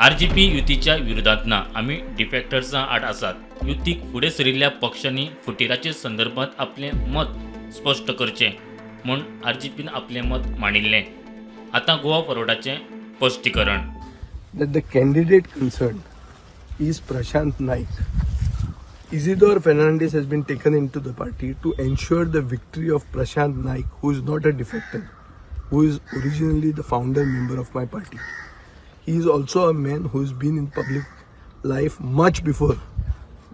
RGP युतीच्या विरोधात ना, आमी डिफेक्टर्सां आड आसात. युतीक फुडें सरिल्ल्या पक्षांनी फुटीराचे संदर्भात आपलें मत स्पश्ट करचें म्हूण आरजीपीन आपलें मत मांडिल्लें. आतां गोवा फॉरवर्डाचें स्पश्टीकरण. That the candidate concerned is Prashant Naik. Isidore Fernandez has been taken into the party to ensure the victory of Prashant Naik, who is not a defector, who is originally the founder member of my party. He is also a man who has been in public life much before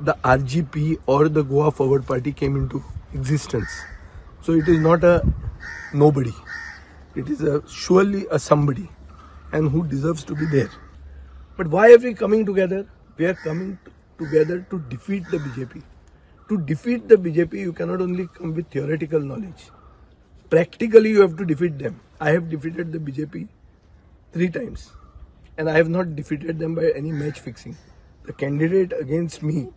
the RGP or the Goa Forward Party came into existence. So it is not a nobody. It is a surely a somebody, and who deserves to be there. But why are we coming together? We are coming together to defeat the BJP. To defeat the BJP, you cannot only come with theoretical knowledge. Practically, you have to defeat them. I have defeated the BJP 3 times, and I have not defeated them by any match fixing. The candidate against me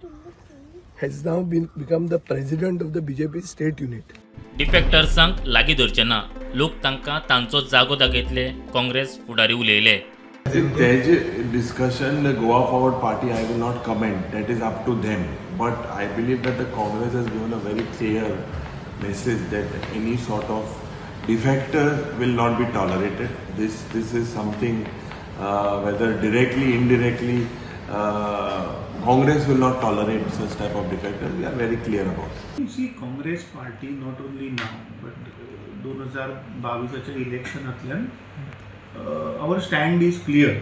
has now become the president of the BJP state unit. डिफेक्टर्सांक लागीं धरचे ना, लोक तांकां तांचो जागो दाखयतले, काँग्रेस फुडारी उलयले. Their discussion, the Goa Forward Party, I will not comment. That is up to them. But I believe that the Congress has given a very clear message that any sort of defector will not be tolerated. This is something, whether directly, indirectly, Congress will not tolerate such type of defectors. We are very clear about it. You see, Congress party not only now, but 2022 इलेक्शनांतल्यान our stand is clear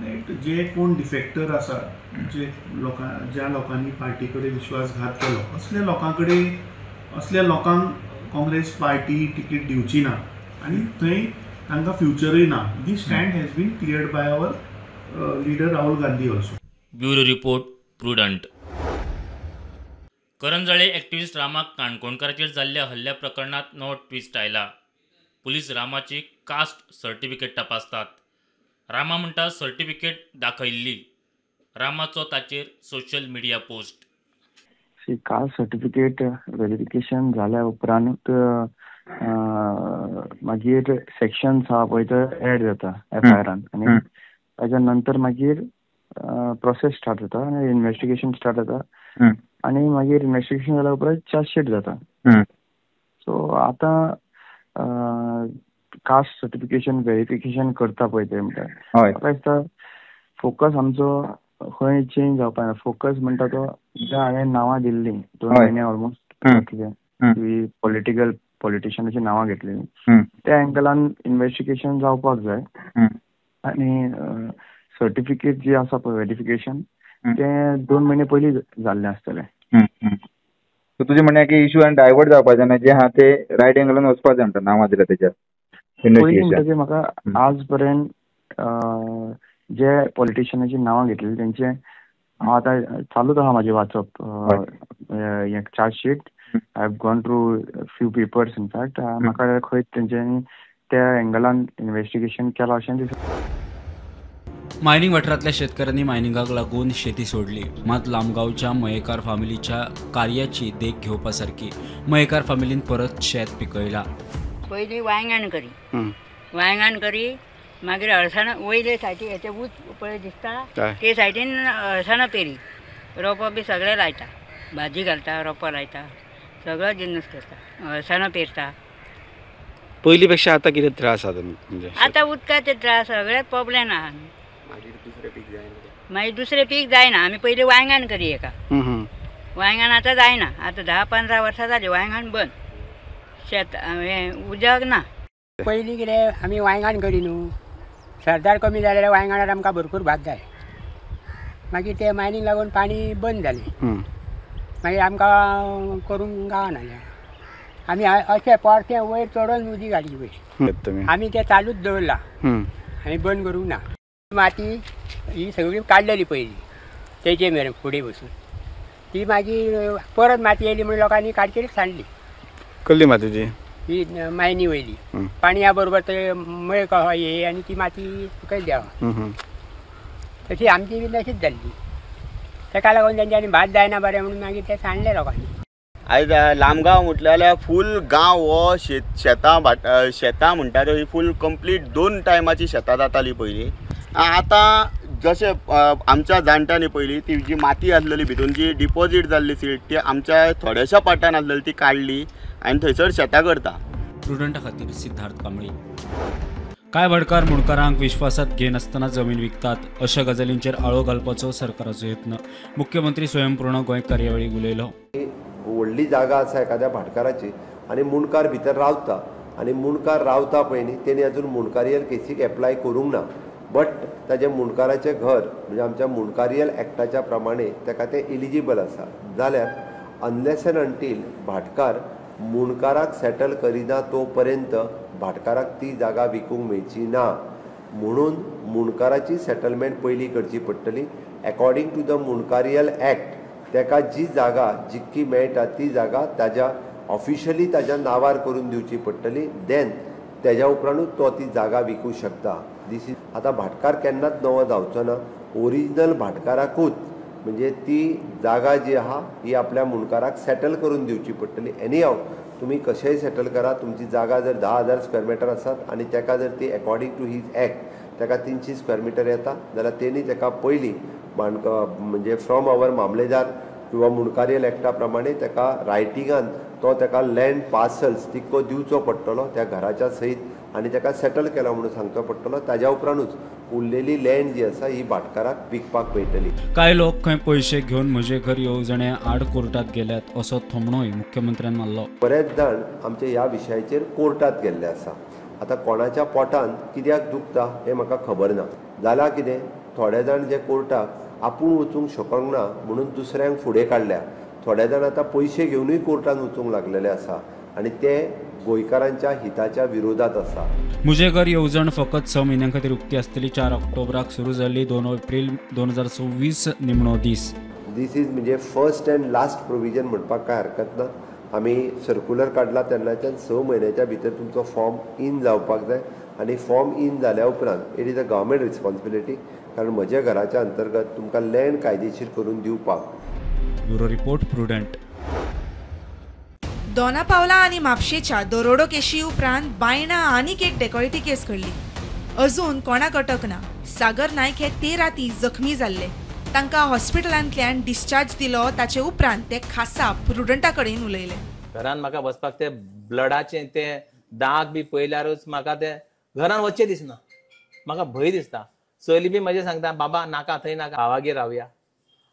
that जे कोण डिफेक्टर आसा, जे लोकां ज्या लोकांनी party कडेन विश्वासघात केलो असल्या लोकां कडेन, असल्या लोकांक काँग्रेस पार्टी तिकीट दिवची ना आनी थंय तांकां फ्युचरूय ना. This stand has been cleared by our leader Rahul Gandhi also. Bureau report, Prudent. Karanzalem activist रामाक काणकोणकाराचेर जाल्ल्या हल्ल्या प्रकरणांत नवो ट्विस्ट आयला. पुलीस रामाची कास्ट सर्टिफिकेट तपासतात. रामा म्हणटा सर्टिफिकेट दाखयल्ली. रामाचो ताचेर social media post. Caste certificate verification जाल्या उपरांत मागीर सेक्शन्स आहा पळय ते एड जाता एफ I आरान, आनी ताच्या नंतर मागीर प्रोसेस स्टार्ट जाता आनी इन्वेस्टिगेशन स्टार्ट जाता, आनी मागीर इन्वेस्टिगेशन जाल्या उपरांत चार्जशीट जाता. सो आतां कास्ट सर्टिफिकेशन व्हेरिफिकेशन करता पळय ते म्हणटा, म्हाका दिसता फोकस आमचो खंय चेंज जावपा ना. फोकस म्हणटा तो ज्या हांवें नांवां दिल्लीं 2 म्हयने ऑलमोस्ट कितें पॉलिटिकल पॉलिटिशनाची नांवां घेतलेलीं, त्या एंगलान इन्वेस्टिगेशन जावपाक जाय. आनी सर्टिफिकेट जी आसा पळय व्हेरिफिकेशन तें 2 म्हयने पयलीं जाल्लें आसतलें. सो तुजें म्हणणें की इशू आनी डायवर्ट जावपाचें ना, जें आहा तें रायट एंगलान वचपाक जाय म्हणटा नांवां दिल्या तेच्यार. पयलीं म्हणटकीर म्हाका आज पर्यंत जे पॉलिटिशनाची नांवां घेतलेली तेंचे हांव आतां चालूच आहा म्हाजें वाचप हें chargesheet. I have gone through few papers in fact. म्हाका खंय तेंच्यांनी त्या एंगलान इन्वेस्टिगेशन केलां अशें दिसता. मायनिंग वाठारांतल्या शेतकऱ्यांनी मायनिंगाक लागून शेती सोडली, मात लामगांवच्या मयेकार फामिलीच्या कार्याची देख घेवपा सारकी. मयेकार फामिलीन परत शेत पिकयला. पयलीं वांयगण करी, वांयगण करी, मागीर अळसाणां वयले सायडीन हेचे ऊंच पळय दिसता ते सायडीन अळसाणां पेरी, रोपो बी सगळें लायता, भाजी घालता, रोपो लायता, सगळो जिनस करता, अळसाणां पेरता. पयलीं पेक्षा आतां कितें त्रास आसा म्हणजे? आतां उदकाचे त्रास सगळें प्रोब्लेम आहा. मागीर दुसरें पीक जायना. आमी पयलीं वांयगण करी एका, वांयगण आतां जायना. आतां 10-15 वर्सां जालीं वांयगण बंद, शेत हें उदक ना. पयलीं कितें आमी वांयगण करी न्हू, सरदार कमी जाल्यार वांयगणार आमकां भरपूर भात जाय. मागीर ते मायनींग लागून पाणी बंद जालें, मागीर आमकां करूंक गावना. आमी अशें परतें वयर चडोवन उदीक हाडली पळय, आमी तें चालूच दवरलां, आमी बंद करूंक ना. माती ही सगळी काडलेली पयलीं तेजे मेरेन फुडें बसून, ती मागीर परत माती येयली म्हणून लोकांनी काडचेरीच सांडली. कसली माती ती? ही मायनी वयली पाणया बरोबर ते मळ कहो ये आनी ती माती सकयल देंवा, तशी आमची बी तशीच जाल्ली. ताका लागून तेंच्यांनी भात जायना बरें म्हणून मागीर ते सांडले लोकांनी. आयज लामगांव म्हटलें जाल्यार फूल गांव हो शेतां शेतां म्हणटा ती फूल कंप्लीट 2 टायमाची शेतां जातालीं पयलीं. आतां जशें आमच्या जाणट्यांनी पयलीं ती जी माती आसलेली भितून जी डिपॉजीट जाल्ली सिल्ट ती आमच्या थोड्याशा पाटान आसलेली ती काडली आनी थंयसर शेतां करता. प्रुडंटा खातीर सिद्धार्थ कांबळी. कांय भाटकार मुणकारांक विश्वासात घेनासतना जमीन विकतात अशा गजालींचेर आळो घालपाचो सरकाराचो यत्न. मुख्यमंत्री स्वयंपूर्ण गोंय कार्यावळीक उलयलो. व्हडली जागा आसा एखाद्या भाटकाराची आनी मुणकार भितर रावता आनी मुणकार रावता पळय न्ही तेणी अजून मुणकारियल केसीक एप्लाय करूंक ना, बट ताजें मुणकाराचें घर म्हणजे आमच्या मुणकारियल एक्टाच्या प्रमाणे ताका तें इलिजिबल आसा. जाल्यार अनलेस एंड अंटील भाटकार मुणकाराक सेटल करिना तो पर्यंत भाटकाराक ती जागा विकूंक मेळची ना, म्हणून मुणकाराची सेटलमेंट पयलीं करची पडटली. एकॉर्डिंग टू the मुणकारियल एक्ट ताका जी जागा जितकी मेळटा ती जागा ताज्या ऑफिशियली ताज्या नांवार करून दिवची पडटली, देन तेज्या उपरांतूच तो ती जागा विकूं शकता. This is आतां भाटकार केन्नाच नवो जावचो ना, ओरिजिनल भाटकाराकूच म्हणजे ती जागा जी आहा ही आपल्या मुणकाराक सेटल करून दिवची पडटली. एनी हाव तुमी कशेंय सेटल करा, तुमची जागा जर 10,000 स्क्वेअर मिटर आसात आनी ताका जर ती एकॉर्डिंग टू his act ताका 300 स्क्वेअर मिटर येता जाल्यार तेणी ताका पयलीं म्हणजे फ्रॉम our मामलेदार किंवा मुणकारियल एक्टा प्रमाणे ताका रायटिंगान तो ताका लँड पार्सल्स तितको दिवचो पडटलो त्या घराच्या सयत आनी ताका सेटल केला म्हणून सांगचो पडटलो. ताज्या उपरांतूच उरलेली लँड जी आसा ही भाटकाराक विकपाक मेळटली. कांय लोक खंय पयशे घेवन म्हजे घर येवजणे आड कोर्टात गेल्यात असो थोमणोय मुख्यमंत्र्यान मारलो. बरेच जाण आमचे ह्या विशयाचेर कोर्टात गेल्ले आसा. आतां कोणाच्या पोटान कित्याक दुखता हें म्हाका खबर ना. जालां कितें, थोडे जाण जे कोर्टाक आपूण वचूंक शकना म्हणून दुसऱ्यांक फुडें काडल्या, थोडे जाण आतां पयशे घेवनूय कोर्टान वचूंक लागलेले आसा आनी ते गोंयकारांच्या हिताच्या विरोधात आसा. म्हजें घर येवजण फकत 6 म्हयन्यां खातीर उक्ती आसतली. 4 ऑक्टोबराक सुरू जाल्ली 2 एप्रील 2026 निमणो दीस. This is म्हणजे फर्स्ट अँड लास्ट प्रोविजन म्हणपाक कांय हरकत ना. आमी सर्कुलर काडला तेन्नाच्यान 6 म्हयन्याच्या भितर तुमचो फॉर्म इन जावपाक जाय आनी फॉर्म इन जाल्या उपरांत it is a government responsibility, कारण म्हज्या घराच्या अंतर्गत तुमकां लँड कायदेशीर करून दिवपाक. Bureau report, Prudent. Dona Paula आनी म्हापशेच्या दरोडो केशी उपरांत बायणा आनीक एक डेकॉयटी केस घडली. अजून कोणाक अटक ना. सागर नायक हे ते राती जखमी जाल्ले. तांकां हॉस्पिटलांतल्यान डिस्चार्ज दिलो. ताचे उपरांत ते खासा प्रुडंटा कडेन उलयले. घरान म्हाका वचपाक ते ब्लडाचे ते दाग बी पळयल्यारूच म्हाका ते घरान वचचें दिसना, म्हाका भंय दिसता. चली बी म्हजें सांगता बाबा नाका थंय नाका, भावागेर रावया.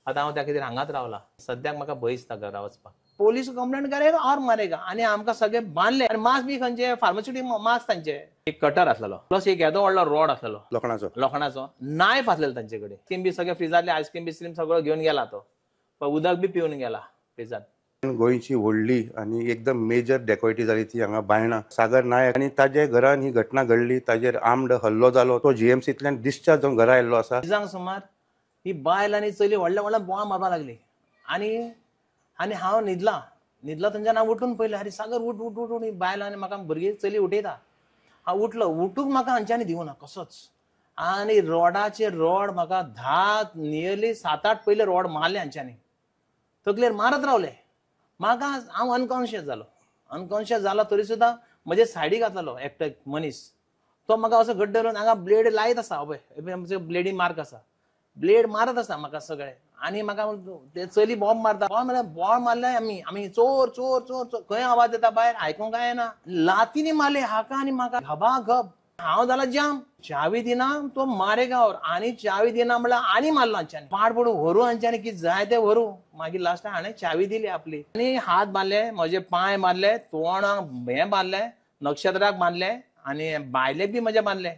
आतां हांव त्या खातीर हांगाच रावला. सद्याक म्हाका भंय दिसता घरा वचपाक. पोलीस कंप्लेंट करेगा और मारेगा. आनी आमकां सगळे बांदले आनी मास्क बी खंयचे फार्मास्युटीक मास्क तांचे. एक कटर आसलेलो प्लस एक येदो व्हडलो रॉड आसलेलो लोखणाचो, नायफ आसलेलो तांचे कडेन. आयस्क्रीम बी सगळे फ्रिजांतले आयस्क्रीम बिस्क्रीम सगळो घेवन गेला तो, उदक बी पिवन गेला फ्रिजांत. गोंयची व्हडली आनी एकदम मेजर डेकॉयटी जाली ती हांगा बायणा. सागर नायक आनी ताजे घरान ही घटना घडली, ताजेर आर्म्ड हल्लो जालो, तो जीएमसींतल्यान डिस्चार्ज जावन घरा आयिल्लो आसा. दिसांक सुमार ही बायल आनी चली व्हडल्या व्हडल्या बोवाळ मारपाक लागली आनी आनी हांव न्हिदला न्हिदला थंयच्यान हांव उठून पळयलें, आरे सागर उठ उठ उठ उठ. बायल आनी म्हाका भुरगीं चली उठयता. हांव उठलो, उठूंक म्हाका हांच्यांनी दिवना कसोच. आनी रोडाचे रोड म्हाका 10 नियरली 7-8 पयले रोड मारले हांच्यांनी, तकलेर मारत रावले म्हाका. हांव अनकॉन्शियस जालो. अनकॉन्शियस जालो तरी सुद्दां म्हजे सायडीक आसलेलो एकटो मनीस, तो म्हाका असो घट्ट धरून हांगा ब्लेड लायत आसा, पळय ब्लेडी मार्क आसा, ब्लेड मारत आसा म्हाका सगळे. आनी म्हाका ते चली बॉम्ब मारता, बॉम्ब मारल्या बॉम्ब मारले आमी आमी चोर चोर चोर चोर, खंय आवाज येता भायर आयकूंक काय येना. लातींनी मारले हाका आनी म्हाका घबाघब. हांव जाला जाम. चावी दिना तो मारेगा और आनी चावी दिना म्हणल्यार आनी मारलो हांच्यांनी. पाड पडूं व्हरूं हांच्यांनी कितें जाय तें व्हरूं. मागीर लास्टाक हाणें चावी दिली आपली आनी हात बांदले, म्हजे पांय बांदले, तोंडाक हें बांदलें, नक्षत्राक बांदले आनी बायलेक बी म्हजे बांदले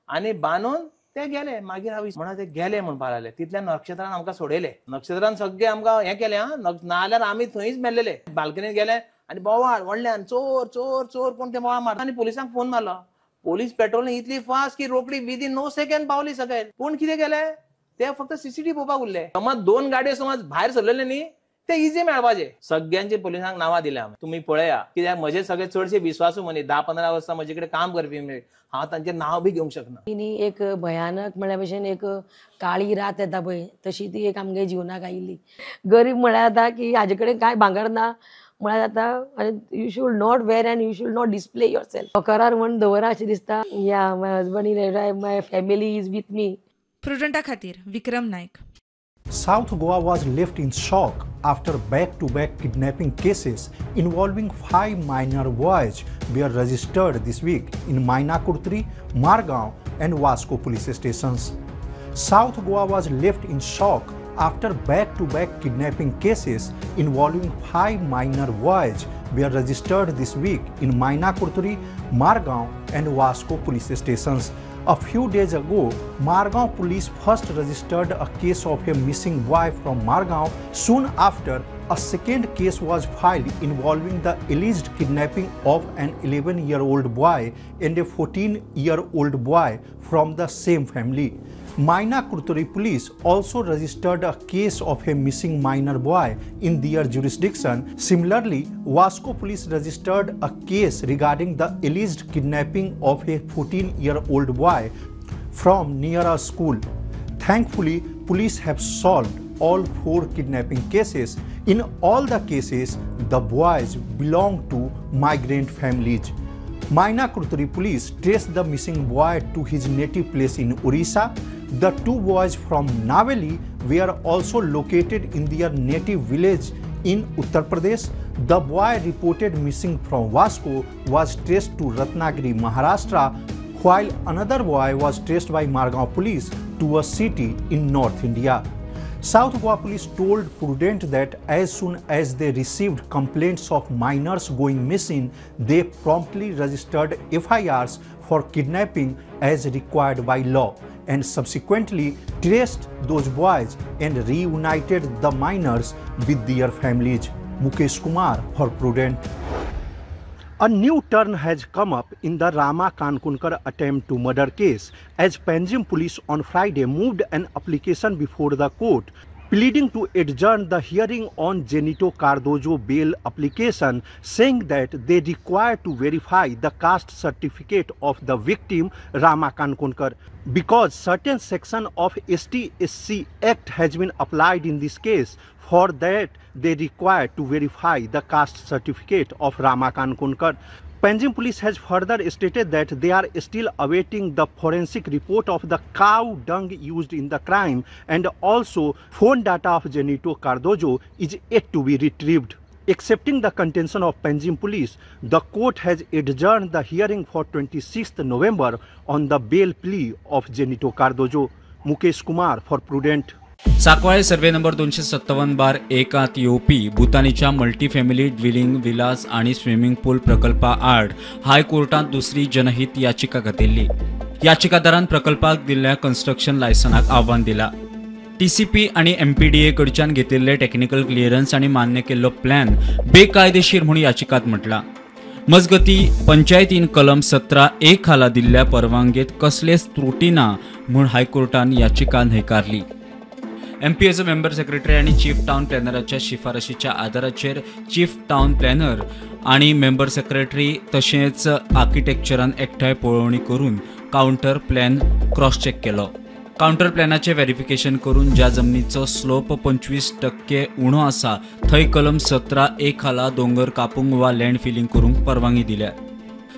आनी बांदून ते गेले. मागीर हांव म्हणा ते गेले म्हणपाक लागले. तितल्या नक्षत्रान आमकां सोडयले. नक्षत्रान सगळे आमकां हें केलें, आं नाजाल्यार आमी थंयच मेल्लेले. बाल्कनीत गेले आनी बोवाळ व्हडल्यान चोर चोर चोर कोण ते बोवाळ मारता. आनी पोलिसांक फोन मारलो. पोलीस पेट्रोलिंग इतली फास्ट की रोखडी विदीन 9 सेकंड पावली सगळे. पूण कितें केलें ते फक्त सीसीटीव्ही पळोवपाक उरले. समज 2 गाडयो समज भायर सरलेले न्ही ते इजी मेळपाचे. सगळ्यांचे पोलिसांक नांवां दिल्या तुमी पळया, कित्याक म्हजे सगळे चडशे विश्वासू मनीस 10-15 वर्सां म्हजे कडेन काम करपी, हांव तांचें नांव बी घेवंक शकना. ती एक भयानक म्हळ्या भशेन एक काळी रात येता पळय तशी ती एक आमगे जिवनाक आयिल्ली. गरीब म्हळ्यार जाता की हाजे कडेन कांय भांगर ना म्हळ्यार जाता. You should not wear and you should not display yourself. करार म्हण दवरा अशें दिसता. Yeah my husband is, my family is with me. प्रुडंटा खातीर Vikram Naik. South Goa was left in shock after back-to-back kidnapping cases involving 5 minor boys were registered this week in Maina Curtorim, Margao and Vasco police stations. South Goa was left in shock after back-to-back kidnapping cases involving 5 minor boys were registered this week in Maina Curtorim, Margao and Vasco police stations. A few days ago, Margao police first registered a case of a missing boy from Margao. Soon after, a second case was filed involving the alleged kidnapping of an 11-year-old boy and a 14-year-old boy from the same family. Maina Curtorim police also registered a case of a missing minor boy in their jurisdiction. Similarly, Vasco police registered a case regarding the alleged kidnapping of a 14-year-old boy from near a school. Thankfully, police have solved all 4 kidnapping cases. In all the cases, the boys belong to migrant families. Maina Curtorim police traced the missing boy to his native place in Orissa. The 2 boys from Naveli were also located in their native village in Uttar Pradesh. The boy reported missing from Vasco was traced to Ratnagiri, Maharashtra, while another boy was traced by Margao police to a city in North India. South Goa police told Prudent that as soon as they received complaints of minors going missing, they promptly registered FIRs for kidnapping as required by law and subsequently traced those boys and reunited the minors with their families. Mukesh Kumar for Prudent. A new turn has come up in the Rama Kankonkar attempt to murder case as Panjim police on Friday moved an application before the court pleading to adjourn the hearing on Zenito Cardozo bail application, saying that they require to verify the caste certificate of the victim Rama Kankonkar because certain section of ST/SC Act has been applied in this case. For that, they require to verify the caste certificate of Rama Kankonkar. Panjim police has further stated that they are still awaiting the forensic report of the cow dung used in the crime, and also phone data of Zenito Cardozo is yet to be retrieved. Accepting the contention of Panjim police, the court has adjourned the hearing for 26th November on the bail plea of Zenito Cardozo. Mukesh Kumar for Prudent. Sancoale survey number 257/1 येवपी भूतानीच्या multi family ड्विलिंग विलास आणि swimming पूल प्रकल्पा आड हायकोर्टात दुसरी जनहित याचिका घातिल्ली. याचिकादारान प्रकल्पाक दिल्ल्या कन्स्ट्रक्शन लायसनाक आव्हान दिला. टीसीपी आणि एमपीडीए कडच्यान घेतिल्ले टेक्निकल क्लिअरन्स आणि मान्य केल्लो प्लॅन बेकायदेशीर म्हूण याचिकात म्हटला. मजगती पंचायतीन कलम 17(1) खाला दिल्ल्या परवानगेत कसलेच त्रुटी ना म्हूण हायकोर्टान याचिका न्हयकारली. एमपीएचो मेंबर सेक्रेटरी आणि चीफ टावन प्लॅनराच्या शिफारशीच्या आदाराचेर चीफ टावन प्लॅनर आणि मेंबर सेक्रेटरी तशेंच आर्किटेक्चरान एकठांय पळोवणी करून कावंटर प्लॅन क्रॉस चॅक केलो. कावंटर प्लॅनाचें व्हेरिफिकेशन करून ज्या जमनीचो स्लोप 25% उणो आसा थंय कलम 17(1) खाला दोंगर कापूंक वा लँड फिलिंग करूंक परवानगी दिल्या.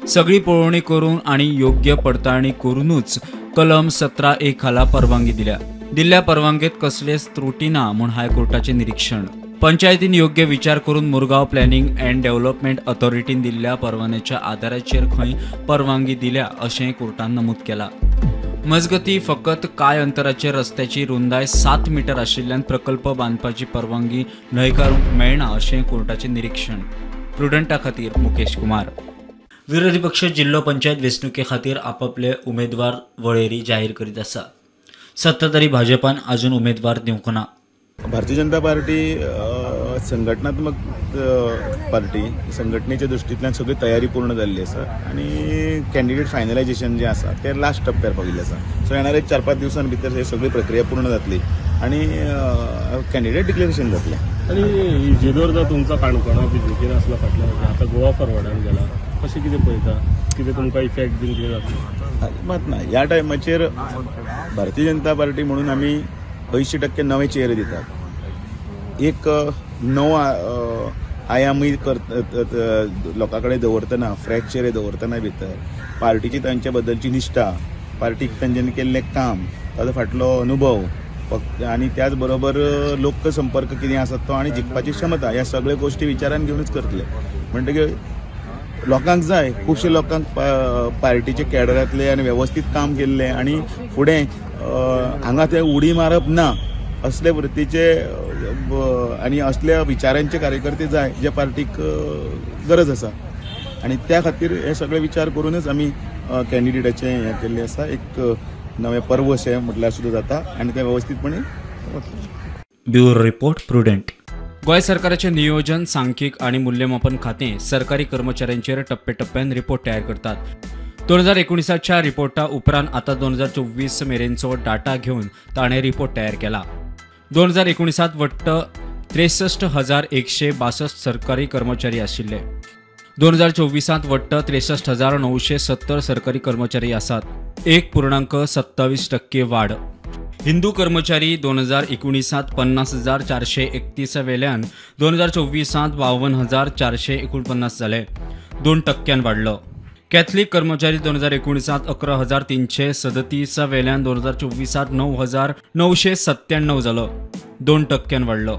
सगळी पळोवणी करून आनी योग्य पडताळणी करूनच कलम 17(1) खाला परवानगी दिल्या. दिल्ल्या परवानगेत कसलेच त्रुटी ना म्हूण हायकोर्टाचें निरीक्षण. पंचायतीन योग्य विचार करून मुरगांव प्लॅनिंग अँड डेव्हलपमेंट अथॉरिटीन दिल्ल्या परवान्याच्या आदाराचेर खंय परवानगी दिल्या अशें कोर्टान नमूद केलां. मजगती फकत कांय अंतराचेर रस्त्याची रुंदाय 7 मीटर आशिल्ल्यान प्रकल्प बांदपाची परवानगी न्हयकारूंक मेळना अशें कोर्टाचें निरीक्षण. प्रुडंटा खातीर मुकेश कुमार. विरोधी पक्ष जिल्लो पंचायत वेंचणुके खातीर आपापले उमेदवार वळेरी जाहीर करीत आसा. सत्ताधारी भाजपान अजून उमेदवार दिवंक ना. भारतीय जनता पार्टी संघटनात्मक पार्टी, संघटनेच्या दृश्टींतल्यान सगळी तयारी पूर्ण जाल्ली आसा आनी कॅन्डिडेट फायनलायजेशन जें आसा तें लास्ट टप्प्यार पाविल्लें आसा. सो येणारे 4-5 दिवसां भितर ही सगळी प्रक्रिया पूर्ण जातली आनी कॅन्डिडेट डिक्लेरेशन जातलें. आनी इजिदोर जर तुमचो काणकोणा बीजेपीन आसलो फाटल्या आतां गोवा फॉरवर्डान गेला, कशें कितें पळयता, कितें तुमकां इफेक्ट बीन कितें जातलो? मात ना, ह्या टायमाचेर भारतीय जनता पार्टी म्हणून आमी 80% नवे चेहरे दितात. एक नवो आयामूय लोकां कडेन दवरतना, फ्रेश चेहरे दवरतना भितर पार्टीची तांच्या बद्दलची निश्ठा, पार्टीक तांच्यांनी केल्लें काम ताजो फाटलो अनुभव आनी त्याच बरोबर लोकसंपर्क कितें आसा तो आनी जिखपाची क्षमता ह्या सगळ्यो गोश्टी विचारान घेवनूच करतले. म्हणटकीर लोकांक जाय, खुबशे लोकांक पार्टीचे कॅडरांतले आनी वेवस्थीत काम केल्लें आनी फुडें हांगा ते उडी मारप ना असले वृत्तीचे आनी असल्या विचारांचे कार्यकर्ते जाय जे पार्टीक गरज आसा आनी त्या खातीर हे सगळे विचार करूनच आमी कॅन्डिडेटाचें हें केल्लें आसा. एक नवें पर्व अशें म्हटल्यार सुद्दां जाता आनी तें वेवस्थीतपणी वतलें. Bureau report, Prudent. Goa सरकाराचें नियोजन, सांख्यिक आनी मूल्यमापन खातें सरकारी कर्मचाऱ्यांचेर टप्प्याटप्प्यान रिपोर्ट तयार करतात. 2019च्या रिपोर्टा उपरांत आतां 2024 मेरेनचो डाटा घेवन ताणें रिपोर्ट तयार केला. 2019 वट्ट 63,162 सरकारी कर्मचारी आशिल्ले. 2024 वट्ट 63,970 सरकारी कर्मचारी आसात. 1.27% वाड. हिंदू कर्मचारी 2019 50,431 वेल्यान 2024 52,449 जाले, 2% वाडलो. कॅथलिक कर्मचारी 2019 11,337 वेल्यान 2024 9,997 जालो, 2% वाडलो.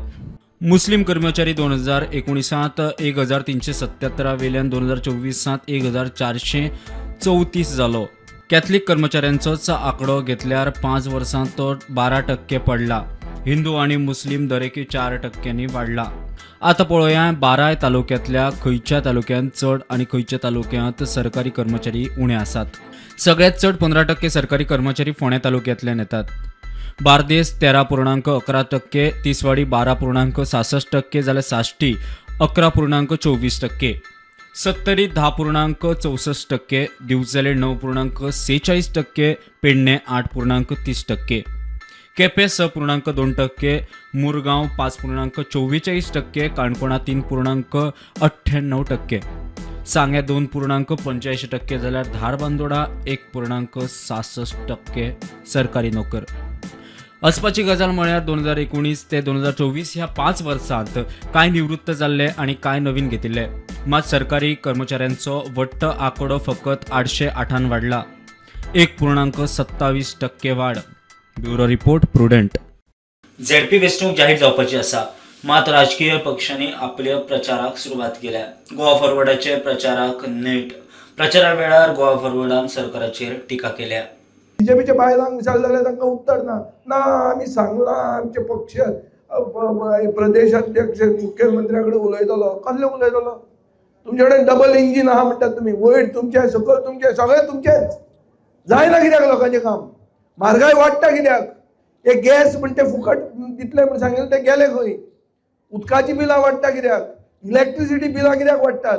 मुस्लिम कर्मचारी 2019 1,377 वेल्यान 2024 1,434 जालो. कॅथलिक कर्मचाऱ्यांचोच आंकडो घेतल्यार 5 वर्सांत तो 12% पडला. हिंदू आनी मुस्लिम दरेकी 4% वाडला. आतां पळोवया 12 तालुक्यांतल्या खंयच्या तालुक्यांत चड आनी खंयच्या तालुक्यांत सरकारी कर्मचारी उणे आसात. सगळ्यांत चड 15% सरकारी कर्मचारी फोंडें तालुक्यांतल्यान येतात. बार्देस 13.11%, तिसवाडी 12.66% जाल्यार साश्टी 11.24%, सत्तरी 10.64%, दिवचले 9.46%, पेडणे 8.30%, केपें 6.2%, मुरगांव 5.44%, काणकोणा 3.98%, सांगें 2.85% जाल्यार धारबांदोडा 1.66% सरकारी नोकर. असपाची गजाल म्हळ्यार 2019 ते 2024 ह्या 5 वर्सांत कांय निवृत्त जाल्ले आनी कांय नवीन घेतिल्ले. मात सरकारी कर्मचाऱ्यांचो वट्ट आंकडो फकत 808 वाडला, 1.27% वाड. Bureau report, Prudent. ZP वेंचणूक जाहीर जावपाची आसा, मात राजकीय पक्षांनी आपल्या प्रचाराक सुरवात केल्या. गोवा फॉरवर्डाचे प्रचाराक नेट. प्रचारा वेळार गोवा फॉरवर्डान सरकाराचेर टिका केल्या. बीजेपीच्या बायलांक विचारलें जाल्यार तांकां उत्तर ना. ना आमी सांगलां आमचे पक्ष प्रदेश अध्यक्ष मुख्यमंत्र्या कडेन उलयतलो. कसलें उलयतलो? तुमचे कडेन डबल इंजीन आहा म्हणटात तुमी, वयर तुमचें सकयल तुमचें, सगळें तुमचेंच. जायना कित्याक लोकांचें काम? म्हारगाय वाडटा कित्याक? हे गॅस म्हणटे फुकट दितले म्हण सांगिल्लें ते गेले खंय? उदकाचीं बिलां वाडटा कित्याक? इलेक्ट्रिसिटी बिलां कित्याक वाडटात?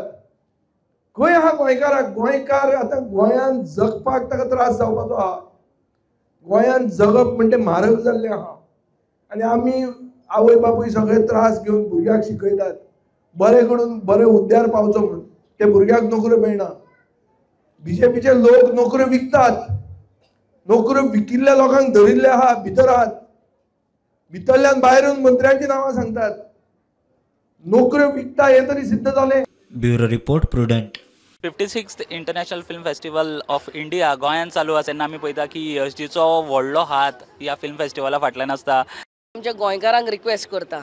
खंय आहा गोंयकाराक? गोंयकार आतां गोंयांत जगपाक ताका त्रास जावपाचो आहा. गोंयांत जगप म्हणटे म्हारग जाल्लें आहा आनी आमी आवय बापूय सगळे त्रास घेवन भुरग्याक शिकयतात, बरें करून बरें हुद्द्यार पावचो म्हूण. ते भुरग्याक नोकऱ्यो मेळना. बीजेपीचे लोक नोकऱ्यो विकतात. नोकऱ्यो विकिल्ल्या लोकांक धरिल्ले आहा, भितर आहात, भितरल्यान भायर येवन मंत्र्यांची नांवां सांगतात. नोकऱ्यो विकता हें तरी सिद्ध जालें. Bureau report, Prudent. 56th international film festival of India गोंयांत चालू आसा तेन्ना आमी पळयता की यशजीचो व्हडलो हात ह्या फिल्म फेस्टिवला फाटल्यान आसता. आमच्या गोंयकारांक रिक्वेस्ट करता,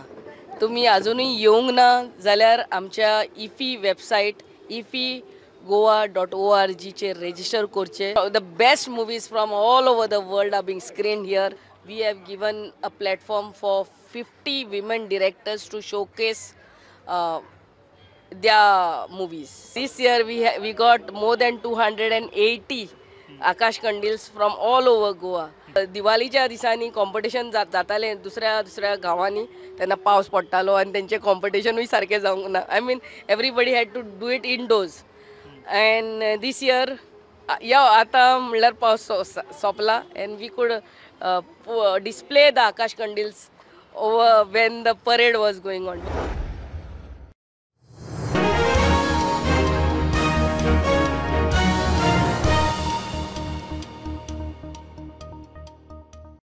तुमी अजुनूय येवंक ना जाल्यार आमच्या इफी वेबसायट ifigoa.org चेर रेजिस्टर करचें. The best movies from all over the world are being screened here. We have given a platform for 50 women directors to showcase their movies. This year we got more than 280 Akash Kandils from all over Goa. दिवाळीच्या दिसांनी competition जातालें दुसऱ्या दुसऱ्या गांवांनी, तेन्ना पावस पडटालो आनी तेंचें कॉम्पिटिशनूय सारकें जावंक ना. I mean everybody had to do it indoors. And this year या आतां म्हणल्यार पावस सोंपला and we could display the Akash Kandils over when the parade was going on.